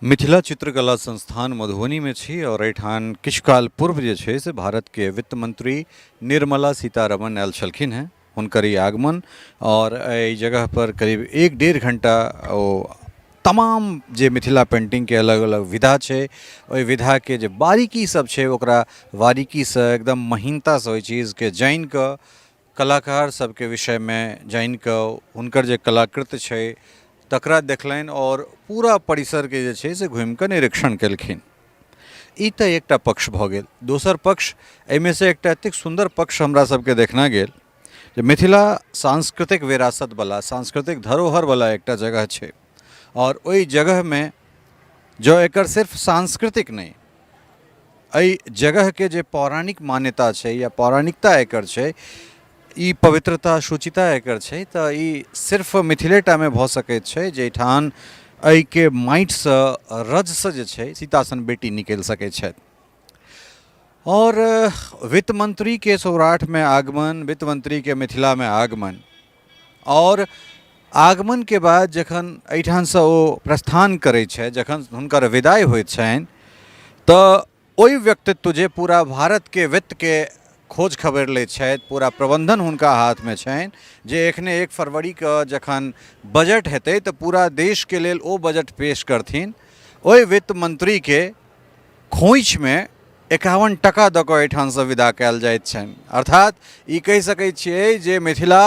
मिथिला चित्रकला संस्थान मधुबनीमे छी आओर एहिठाम किछु काल पूर्व जे छै से भारतके वित्त मंत्री निर्मला सीतारमण आयल छलखिन हेँ। हुनकर ई आगमन आओर एहि जगहपर करीब एक डेढ़ घण्टा ओ तमाम जे मिथिला पेन्टिंगके अलग अलग विधा छै, ओहि विधाके जे बारीकी सब छै, ओकरा बारीकीसँ एकदम महीनतासँ ओहि चीजके जानिकऽ, कलाकार सबके विषयमे जानिकऽ, हुनकर जे कलाकृति छै तकरा देखलनि आओर पूरा परिसरके जे छै से घुमिकऽ निरीक्षण केलखिन। ई तऽ एकटा पक्ष भऽ गेल। दोसर पक्ष, एहिमे से एकटा एतेक सुन्दर पक्ष हमरा सबके देखना गेल जे मिथिला सांस्कृतिक विरासतवला, सांस्कृतिक धरोहरवला एकटा जगह छै आओर ओहि जगहमे जँ एकर सिर्फ सांस्कृतिक नहि, एहि जगहके जे पौराणिक मान्यता छै या पौराणिकता एकर छै, ई पवित्रता, शुचिता एकर छै, तऽ ई सिर्फ मिथिलेटामे भऽ सकैत छै, जाहिठाम एहिके माटिसँ, रजसँ जे छै सीतासन बेटी निकलि सकैत छथि। आओर वित्त मन्त्रीके सौराठमे आगमन, वित्त मन्त्रीके मिथिलामे आगमन, आओर आगमनके बाद जखन एहिठामसँ ओ प्रस्थान करै छथि, जखन हुनकर विदाइ होइत छनि, तऽ ओहि व्यक्तित्व जे पूरा भारतके वित्तके खोज खबरि लै छथि, पूरा प्रबन्धन हुनका हाथमे छनि, जे एखने 1 फरवरीके जखन बजट हेतै तऽ पूरा देशके लेल ओ बजट पेश करथिन, ओहि वित्त मन्त्रीके खोँइछमे 51 टका दऽ कऽ एहिठामसँ विदा कयल जाइत छनि। अर्थात ई कहि सकै छियै जे मिथिला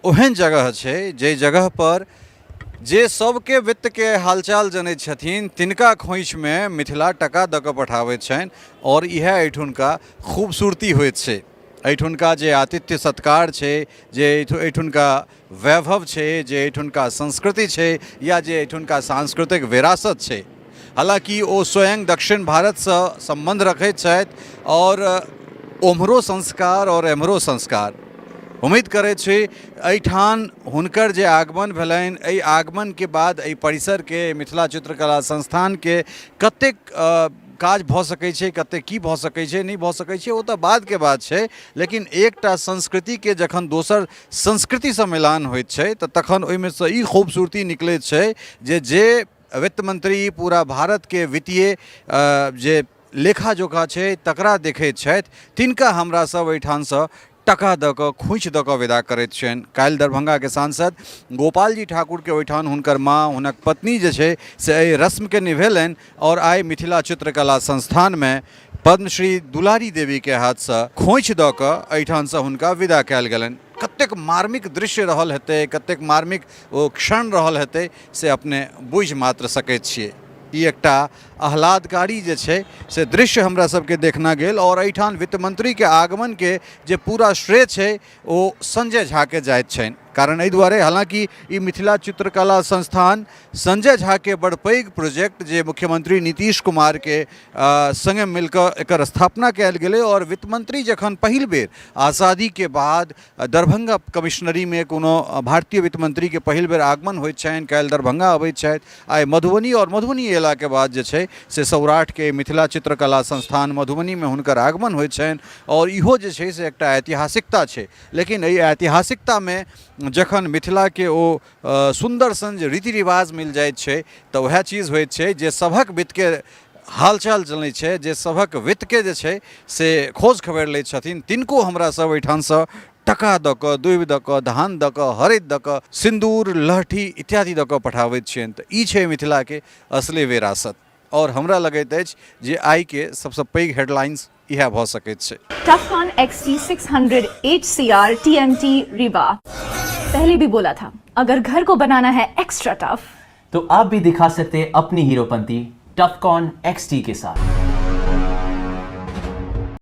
ओहन जगह छै जाहि जगहपर जे सबके वित्तके हालचाल जनैत छथिन तिनका खोँइछमे मिथिला टका दऽ कऽ पठाबैत छनि। आओर इएह एहिठुनका खूबसूरती होइत छै, एहिठुनका जे आतिथ्य सत्कार छै, जे एहिठुनका वैभव छै, जे एहिठुनका संस्कृति छै या जे एहिठुनका सांस्कृतिक विरासत छै। हालाँकि ओ स्वयं दक्षिण भारतसँ सम्बन्ध रखैत छथि आओर ओम्हरो संस्कार आओर एम्हरो संस्कार। उम्मीद करैत छी एहिठाम हुनकर जे आगमन भेलनि, एहि आगमनके बाद एहि परिसरके, मिथिला चित्रकला संस्थानके कतेक काज भऽ सकै छै, कतेक की भऽ सकै छै, नहि भऽ सकै छै, ओ तऽ बादके बात छै, लेकिन एकटा संस्कृतिके जखन दोसर संस्कृतिसँ मिलान होइत छै तऽ तखन ओहिमे सँ ई खूबसूरती निकलैत छै जे जे वित्त मंत्री पूरा भारतके वित्तीय जे लेखा जोखा छै तकरा देखैत छथि, तिनका हमरा सब एहिठामसँ टका दऽ कऽ, खोँइछ दऽ कऽ विदा करैत छियनि। काल्हि दरभंगाके सांसद गोपालजी ठाकुरके ओहिठाम हुनकर माँ, हुनक पत्नी जे छै से एहि रस्मके निभेलनि आओर आइ मिथिला चित्रकला संस्थानमे पद्मश्री दुलारी देवीके हाथसँ खोँइछ दऽ कऽ एहिठामसँ हुनका विदा कयल गेलनि। कतेक मार्मिक दृश्य रहल हेतै, कतेक मार्मिक ओ क्षण रहल हेतै से अपने बुझि मात्र सकैत छियै। ई एकटा आह्लादकारी जे छै से दृश्य हमरा सबके देखना गेल। आओर एहिठाम वित्त मन्त्रीके आगमनके जे पूरा श्रेय छै ओ संजय झाके जाइत छनि। कारण एहि दुआरे, हालाँकि ई मिथिला चित्रकला संस्थान संजय झाके बड़ पैघ प्रोजेक्ट जे मुख्यमंत्री नीतीश कुमारके सङ्गे मिलकऽ एकर स्थापना कयल गेलै, आओर वित्त मंत्री जखन पहिल बेर आज़ादीके बाद दरभंगा कमिश्नरीमे कोनो भारतीय वित्त मंत्रीके पहिल बेर आगमन होइत छनि, काल्हि दरभंगा अबैत छथि, आइ मधुबनी, आओर मधुबनी अयलाके बाद जे छै से सौराठके मिथिला चित्रकला संस्थान मधुबनीमे हुनकर आगमन होइत छनि। आओर इहो जे छै से एकटा ऐतिहासिकता छै। लेकिन एहि ऐतिहासिकतामे जखन मिथिलाके ओ सुन्दर सन जे रीति रिवाज मिल जाइत छै तऽ वएह चीज होइत छै जे सभक वित्तके हालचाल चलै छै, जे सभक वित्तके जे छै से खोज खबरि लै छथिन, तिनको हमरा सब एहिठामसँ टका दऽ कऽ, दूबि दऽ कऽ, धान दऽ कऽ, हरदि दऽ कऽ, सिन्दूर, लहठी इत्यादि दऽ कऽ पठाबैत छियनि। तऽ ई छै मिथिलाके असली विरासत। आओर हमरा लगैत अछि जे आइके सबसँ पैघ हेडलाइन्स इएह भऽ सकैत छै। Tufcon XT600 HCR TMT Rewa। पहले भी बोला था, अगर घर को बनाना है एक्स्ट्रा टफ तो आप भी दिखा सकते हैं अपनी हीरोपंती टफकॉन XT के साथ।